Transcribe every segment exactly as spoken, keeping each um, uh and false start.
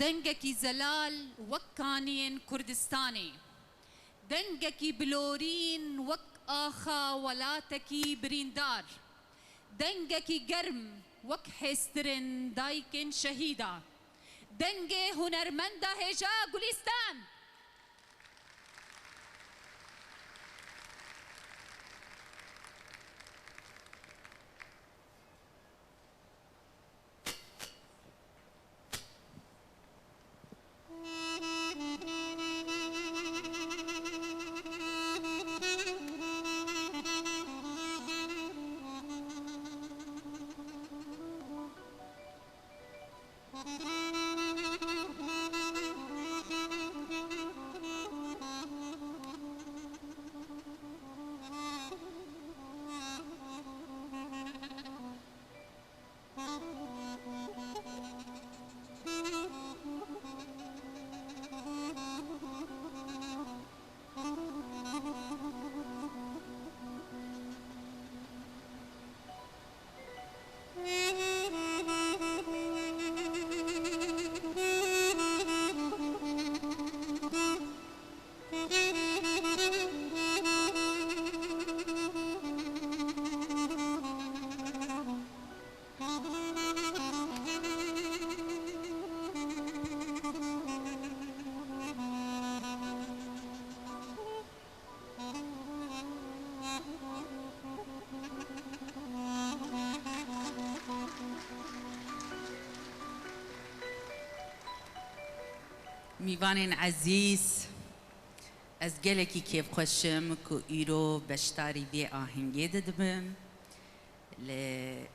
Dengekî zelal wek kaniyên Kurdistanê. Dengekî bilorîn wek axa welatekî birîndar. Dengekî germ wek hêstirên dayikên şehîda. Dengê hunermenda hêja Gulîstan. Mîvanên ezîz, ez gelekî kêfxweş im ku îro beşdarî vê ahengê de dibim. Li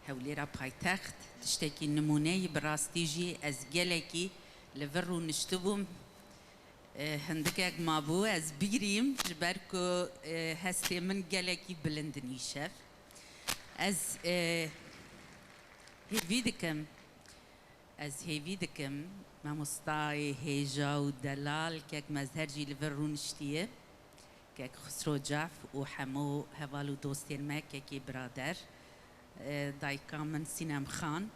Hewlêra paytext tiştekî nimûne ye, bi rastî jî ez gelekî li vir rûniştibûm. E, hindikek mabû ez bigirîm, ji ber ku, e, hestê min gelekî bilind in îşev. Ez, e, hêvî dikim, ez hêvî dikim, mamostayê hêja û delal kek Mezher jî li vir rûniştiye, kek Xisro Caf û hemû heval û dostên me, kekê birader, e, dayika min Sînem Xan,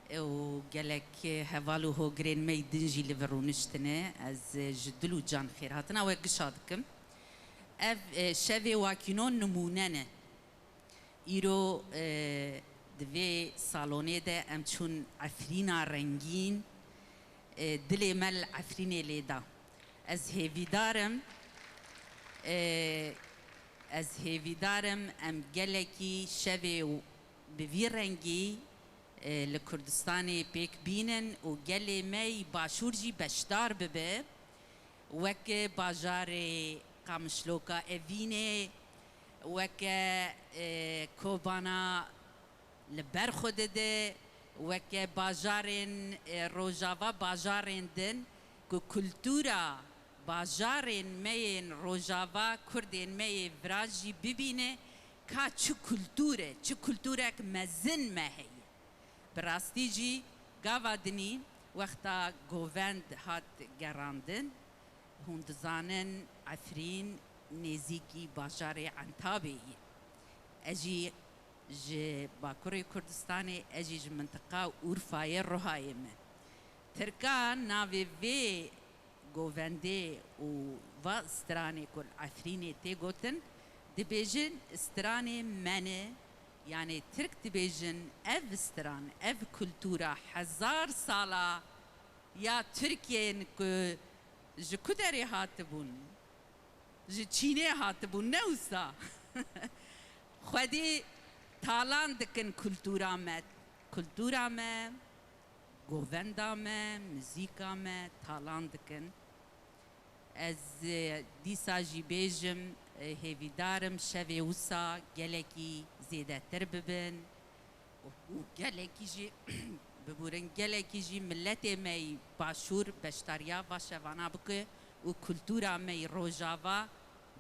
e, û gelek heval û hogirên me yê din jî li vir rûniştine. Ez, e, ji dil û can xêrhatina we gişa dikim. Ev, e, şevê Wakîno nimûne ne. Îro, e, di vê salonê de em çûn Efrîna rengîn, e, dilê me li Efrînê lê da. Ez hêvîdar im, e, ez hêvîdar im em gelekî şevê bi vî rengî, e, li Kurdistanê pêk bînin û gelê me yî Başûr jî beşdar bibe, weke bajarê Qamişloka Evînê, weke, e, Kobana li ber xwe dide, weke bajarên, e, Rojava, bajarên din ku kultura bajarên me yên Rojava, Kurdên me yê vira jî bibîne ka çi kultur e, çi kulturek mezin me heye. Bi rastî jî gava dinî wexta govend hat gerandin, hûn dizanin Efrîn nêzîkî bajarê Entabê ye. Ez jî ji Bakurê Kurdistanê, ez jî ji mintiqa Urfayê, Ruhayê me. Tirkan navê vê govendê û va stranê ku li Efrînê tê gotin, dibêjin stranê me ne, yanê Tirk dibêjin ev stran, ev kultura hezar sala ya Tirkiyên ku ji ku derê hatibûn, ji Çînê hatibûn, ne wisa. Xwedî talan dikin kultura me. Kultura me, govenda me, muzîka me talan dikin. Ez, e, dîsa jî bêjim, e, hêvîdar im şevê wisa gelekî zêdetir bibin. Û gelekî jî, biburin, gelekî jî miletê me yî Başûr beşdariya va şevana bike û kultura me yî Rojava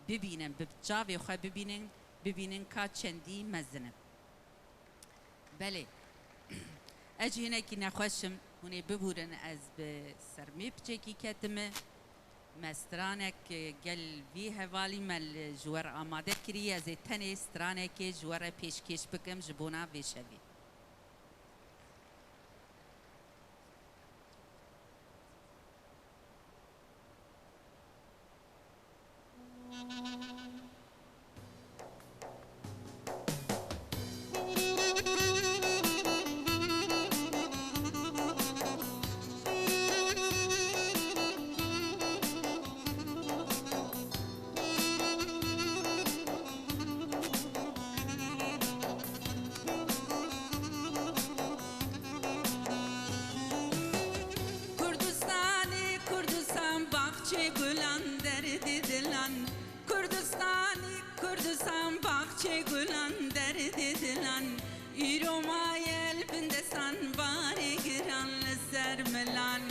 bibînin, bi çavê xwe bibînin, bibînin ka çendî mezin in. Belê, ez jî hinekî nexweş im, hûn ê biburin, ez bi sermê piçekî ketime. Me stranek, e, gel vî hevalî me li, ji we re amade kirî. Ez ê tenê stranekê ji we re pêşkêş bikim ji bona vê şevê. Çê gulan derdê dilan, Kurdistanî Kurdistan, baxçê gulan derdê dilan. Îro maye li bin destan, barê giran li ser milan.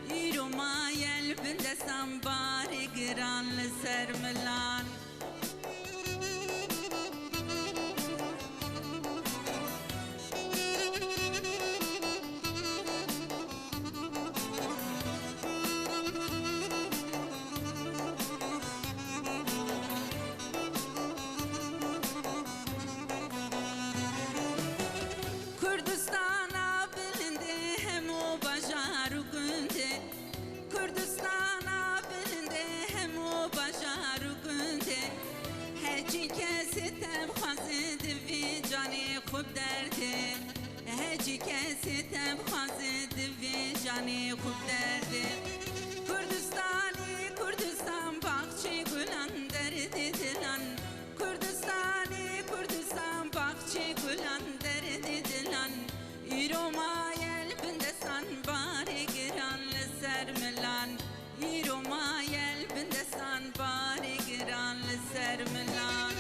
Îro maye li bin destan, barê giran li ser milan. Kurdistana bilindê hemû bajar û gundê, Kurdistana bilindê hemû bajar û gundê. Hecî kesê te bixwaze divê canê xwe bi derdê. Hecî kesê te bixwaze divê canê xwe bi derdê. Kurdistanê Kurdistan, baxçê gulan derdê dilan. Kurdistanê Kurdistan, baxçê gulan derdê dilan. Îro maye li bin destan, barê giran li ser milan. Îro maye li bin destan, barê giran li ser milan.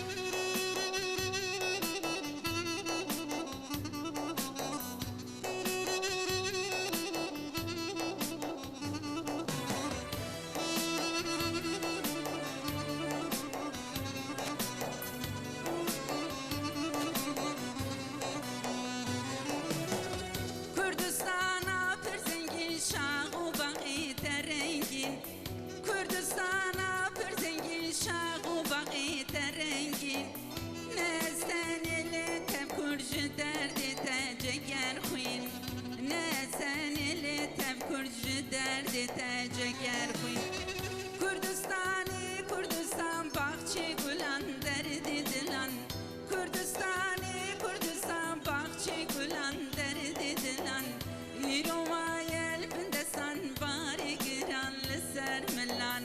Kurdistana pir zengîn, şax û baxê te rengîn. Kurdistana pir zengîn, şax û baxê te rengîn. Ne ez tenê lê tev kur ji derdê te ceger xwîn. Ne ez tenê lê tev kur ji derdê te ceger xwîn. Kurdistanê Kurdistan, baxçê gulan derdê dilan. Kurdistanê Kurdistan, baxçê gulan derdê dilan. Îro maye li bin destan, barê giran li ser milan.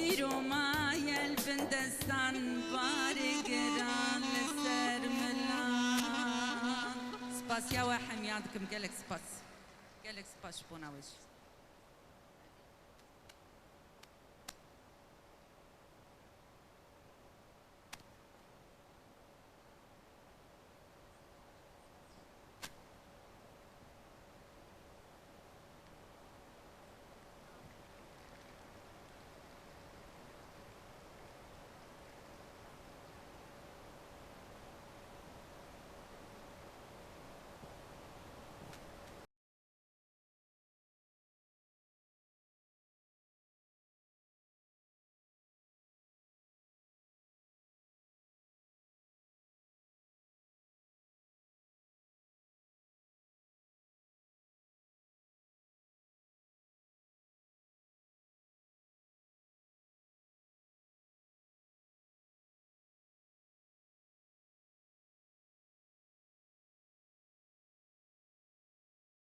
Îro maye li bin destan, barê giran li ser milan. Spasiya we hemiya dikim, gelek spas. Gelek spas ji bona we jî.